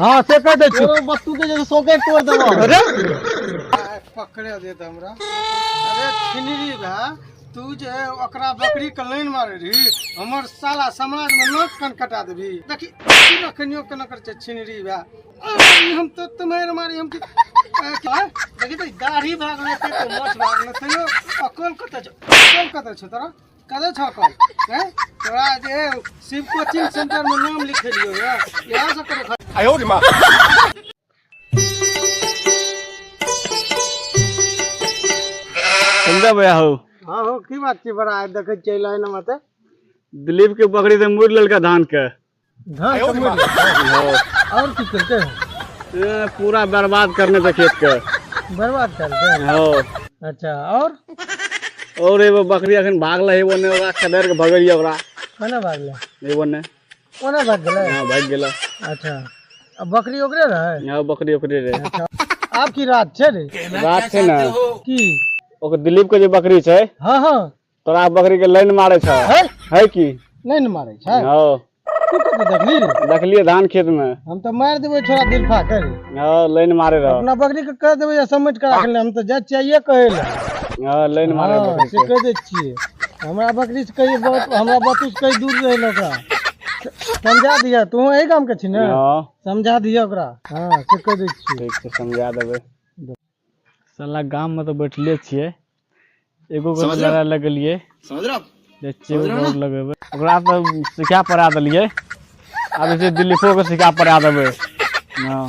हाँ से कह दै छियौ। तोरो बत्तू के जे सॉकेट तोड़ देबो। अरे पकड़े देत हमरा। अरे छिनरी भा, तू जे ओकरा बकरी के लाइन मारे रही, हमर साला समाज में नोक कन कटा देबी। देखी रखनियो केना कर छै छिनरी भा। अरे, हम तो तुम्हारे मारी हम की आ, देखी तो दाढ़ी भाग लेते तो मोछ भाग लेते तैयो अकल कतऽ छौ? अकल कतऽ छौ तोरा? कतऽ छौ अकल? हैं? तोरा जे शिव कोचिंग सेंटर में नाम लिखेलियो ये, इएह सब करे। समझा भैया हो। हाँ हो, की बात छै बड़ा आइ देखै छियै लाइन में तऽ? दिलीप के बकरी से मुड़ लेलका धान के। धान के मुड़ लेलकै? और की केलकै? ए, पूरा बर्बाद करने थे खेत के। बर्बाद करलकै? हाँ। अच्छा, और? और एगो बकरी अखन भागल है ओने, ओकरा खदेड़ के भगलियै ओकरा। केना भागलै? एगो ने। ओने भाग गेलै? हाँ, भागि गेलै। अच्छा, अब बकरी ओकरे रहै? हाँ, बकरी ओकरे रहै। अच्छा, आब की रात छै रे? रात छै ने। की? ओकर दिलीप के जे बकरी छै। हाँ, हाँ। तोरा बकरी के लाइन मारे छै। है? है की? लाइन मारे छै? हाँ। तू कतऽ देखली रे? देखलियै धान खेत में। हम तऽ मारि देबै छोरा दिलफा के रे। हाँ, लाइन मारे रह। अपना बकरी के कह देबै या समेट के राखले, हम तऽ जाइ छियै कहै लए। हाँ, लाइन मारे हाँ, बकरी से के। कह दै छियै। हमरा बकरी से कहिए बहुत, हमरा बतू से कहीं दूर रहे ओकरा। समझा दिया, तू एहि गाम के छी ने? हाँ। समझा दिया ओकरा। हाँ, से कह दै छियै। ठीक छै, समझा देबै। साला गाम में तऽ बैठले छियै, एगो के लड़ाई लगलियै। समझ रहे हो आप? जाइ छियै एगो दौड़ लगेबै। ओकरा तऽ सिखा पढ़ा देलियै, आब जे छै दिलीपो के सिखा पढ़ा देबै। हाँ,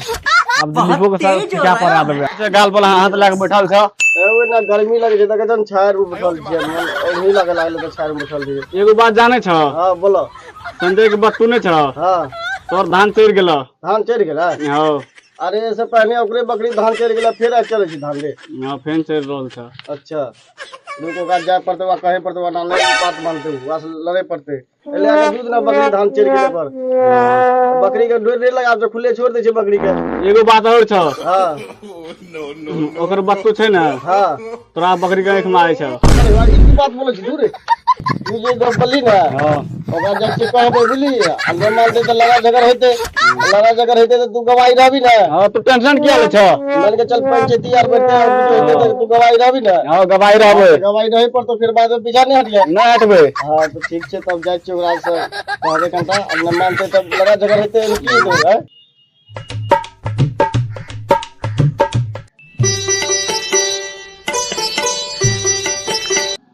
आब दिलीपो के साथ सिखा पढ़ा देबै। अच्छा, गाल पर हाथ लगा के बैठल छौ। ए, ना गर्मी लगे छै तऽ कहै छाया में बैठल छियै, मन ओही लगे लागल तऽ छाया में बैठल छियै। एगो बात जानै छौ? हाँ, बोलो। संजय के बत्तू नहि छौ? हाँ। तोर धान चढ़ि गेलौ। धान चढ़ि गेलै? हाँ। अरे, एसे पहले ओकरे बकरी धान चढ़ि गेलै, फेर आइ चलै छै धान रे। हाँ, फेर चढ़ि रहल छौ। अच्छा, रुक, ओकरा जाय पड़तै, ओकरा कहै पड़तै, ओकरा नहि बात मानतै, ओकरा से लड़े पड़तै। एले आके दूध ना बकरी धान चढ़ि गेलै पर। बकरी के डोर नहि लगाब छै, खुले छोड़ दै छै बकरी के। एगो बात और छौ। हाँ। ओकर बत्तू छै ने? हाँ। तोरा बकरी के आँखि मारै छौ। अरे यार, ई की बात बोलै छी तू रे? तू जे गप बोलली ने, हाँ। ओकरा जाइ छियै कहबै, बुझली? आ नहि मानतै तऽ लड़ाइ झगड़ हेतै। लड़ाइ झगड़ हेतै तऽ तू गवाही रहबी ने? हाँ, तू टेंशन किया लै छौ? मान के चल पंचायती आर बैठते और कुछ हेतै तऽ तू गवाही रहबी ने? हाँ, गवाही रहबै। हाँ, गवाही रहै पड़तौ, फिर बाद में पीछा नहि हटियै। नहि हटबै। हाँ, तऽ ठीक छै, तब जाइ छियै ओकरा से कहबै कनिटा। आ नहि मानतै तब लड़ाइ झगड़ हेतै, एहिमे की हेतै, आँय?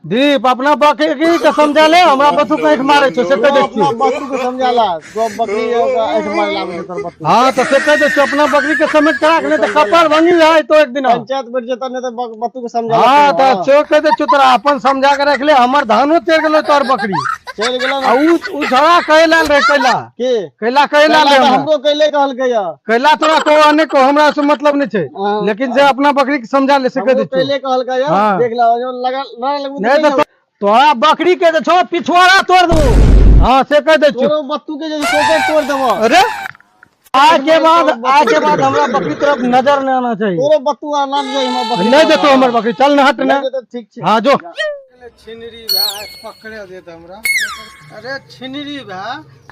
दीप, अपना बकरी के समझा ले, हमरा बतू के आँखि मारे छौ, से कह दै छियौ। अपना बतू के समझा ला, सब बकरी ओकरा आँखि मारे लाबै छै तोर बतू। हाँ, तऽ से कह दै छियौ, अपना बकरी के समेट के राख, नहि तऽ कपार भंगी जाय तो एक दिन। पंचायत बैठ जेतौ, नहि तऽ बतू के समझा ला। हाँ, तऽ से कह दै छियौ तोरा, अपन समझा के राख ले। हमर धानो चढ़ि गेलौ तोहर बकरी। चढ़ि गेलौ। आ उ झगड़ा कहै लाल रहे कैला। के? कैला कहै लाल रहे कैला तऽ हमरा। हमरो कैले कहलकै या। कैला तोरा कहो नहि कहो, हमरा से मतलब नहि छै, हाँ। लेकिन से अपना बकरी के समझा ले, से कह दै हमरो छियौ। कैले कहलकै या। हाँ। देख ला, जो लगा लड़ा लगबू नहि तऽ तोरा बकरी के जे छौ पिछुआड़ा तोड़ देबो। हाँ, से कह दै छियौ। तोरो बत्तू के जे सोके तोड़ देबो। अरे, आय के बाद हमरा बकरी तरफ नजर नहि आना चाहिए। तोरो बत्तू आ ना जाय हमर बकरी। नहि जेतो हमर बकरी, चल न हट ने। नहि जेतौ, ठीक छै। हाँ, जो। छिनरी भा, पकड़े देत हमरा। अरे छिनरी भा,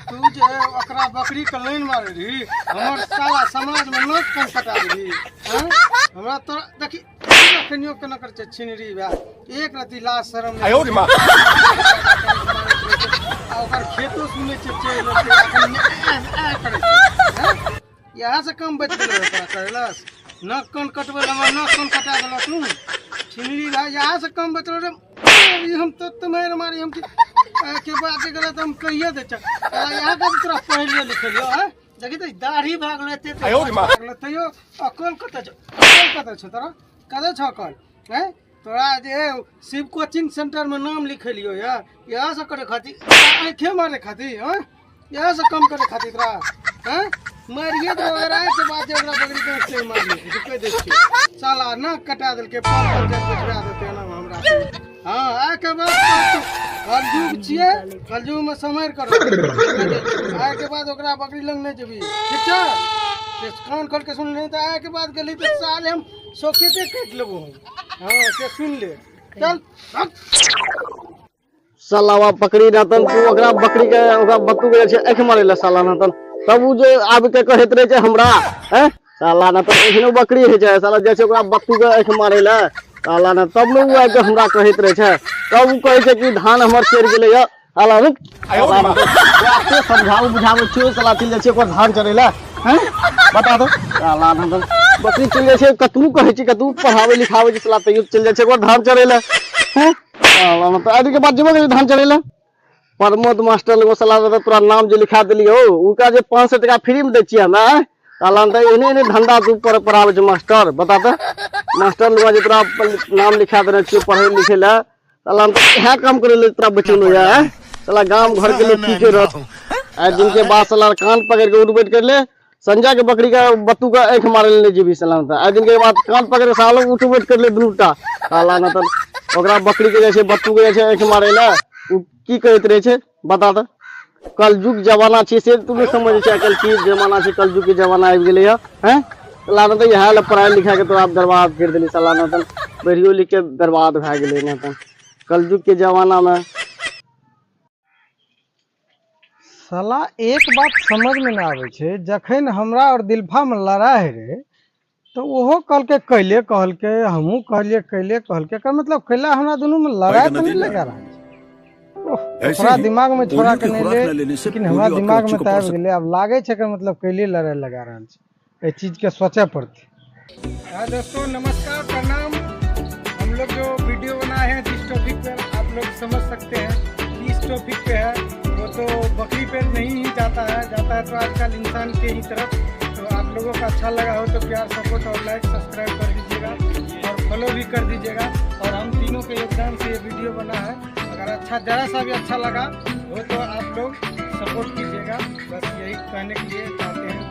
तू जे ओकरा बकरी के लाइन मारे रही, हमर साला समाज में नोक कन कटा देबी। हैं? हमरा तोरा देखी रखनियो केना कर छै छिनरी भा, एक रति लाज शरम नहि। आ ओकर खेतो सुनै छै चलि रहल छै, अखन ऐ, ऐ करै छै। हैं? इएह से कम बचि गेलै ओकरा करैलस। नख कान कटबै लए हमर नख कान कटा देलक तू छिनरी भाई, इएह से कम बचल रे। ई हम तो तुम्हारे मारी हम की के बात जे गलत हम कहिए दे छ। यहाँ का तोरा पढ़लियो लिखलियो हैं? देखी तऽ दाढ़ी भागल एते भागल, तैयो अकल कतऽ छौ? अकल कतऽ छौ तोरा? कतऽ छौ अकल? हैं? तोरा जे शिव कोचिंग सेंटर में नाम लिखेलियो यार, इएह सब करे खातिर, आँखे मारे खातिर, हैं? इएह सब कम करे खातिर तोरा, हैं? मारिए देबो अगर आइ के बाद जे ओकरा बकरी के से मारलियो, से कहि दै छियौ। साला नाक कटा देलकै, पाँच पंचायत बैठवा देतै एना मे हमरा। हाँ, आइ के बाद कलयुग छियै, कलयुग मे सम्हरि कर। आइ के बाद ओकरा बकरी लग नहि जेबही, ठीक छै? से कान खोल के सुन ले, तऽ आइ के बाद गेली तऽ साले हम सॉकेटे काटि लेबो हम। हाँ, से सुन ले, चल। सालावा बकरी रहतन तू ओकरा बकरी के ओकरा बत्तू के छै आँखि मारे ला साला रहतन। तब ओ जे आबि के कहैत रहै छै हमरा। हैं साला ने तऽ एहनो बकरी होइ छै साला, जाइ छै ओकरा बत्तू के आँखि मारै लए साला ने, तब ने ओ आबि के हमरा कहैत रहै छै। तब ओ कहै छै कि धान हमर चढ़ि गेलै यऽ। साला रुक, साला ने तऽ ओकरा समझाबै बुझाबै छियौ, साला चलि जाइ छै ओकर धान चढ़ै लए। हैं बता दो, साला ने तऽ बकरी चलि जाइ छै, कतबो कहै छै, कतबो पढ़ाबै लिखाबै छै साला, तैयो चलि जाइ छै ओकर धान चढ़ै लए। हैं साला ने तऽ आदमी के बाद जेबो करै धान चढ़ै लए। प्रमोद मास्टर लग साला दादा तोरा नाम जे लिखा देलियौ, उनका जे 500 टका फ्री में दै छियै हमे साला, तऽ एहने एहने धंधा तू पर पढ़ाबै छै मास्टर। बता तऽ मास्टर लग जे तोरा नाम लिखा देने छियौ पढ़ै लिखै लए साला, तऽ इएह काम करै लए तोरा बचेलहुँ यऽ साला। गाम घर के लोग की के रहत आइ दिन के बाद साला, कान पकड़ के उठ बैठ कर ले। संजय के बकरी के बत्तू के आँखि मारे ले जेबी साला, तऽ आइ दिन के बाद कान पकड़ के साला उठ बैठ कर ले दुनू टा साला। ने तऽ ओकरा बकरी के जाइ छै, बत्तू के जाइ छै आँखि मारे लए, ओ की कहैत रहै छै बता तऽ। कलयुग जमाना छै से तू नहि समझै छै। आइकाल्हि की जमाना छै, कलयुग के जमाना आबि गेलै हँ। हैं साला ने तऽ इएह लए पढ़ाइ लिखाइ के तोरा बर्बाद करि देली साला, ने तऽ पढ़ियो लिख के बर्बाद भए गेलै ने तऽ कलयुग के जमाना मे। साला एक बात समझ में ना आबै छै, जखन हमरा और दिलफा में लड़ाइ होइ रहै तऽ ओहो कहलकै कैले कहलकै, हमहूँ कहलियै कैले कहलकै। एकर मतलब कैला हमरा दुनू में लड़ाइ का तऽ नहि नतीजा लगा रहल छै। ओह, ऐसे ओकरा ही दिमाग में छोड़ा पोलियो के की नहि खुराक ले, न लेने से लेकिन हमरा पोलियो आपके दिमाग बच्चे में को तऽ पड़ आबि सकता। गेलै। आब लागै छै एकर मतलब कैले लड़ाइ लगा रहल छै। एहि चीज के सोचऽ पड़तै। हाँ दोस्तों नमस्कार, प्रणाम। हम लोग जो वीडियो बनाए हैं जिस टॉपिक पर आप लोग समझ सकते हैं कि इस टॉपिक पे है, वो तो बकरी पे नहीं ही जाता है, जाता है तो आजकल इंसान के ही तरफ। तो आप लोगों का अच्छा लगा हो तो प्यार सपोर्ट और लाइक सब्सक्राइब कर दीजिएगा और फॉलो भी कर दीजिएगा। और हम तीनों के योगदान से ये वीडियो बना है। अगर अच्छा ज़रा सा भी अच्छा लगा हो तो आप लोग सपोर्ट कीजिएगा। बस यही कहने के लिए चाहते हैं।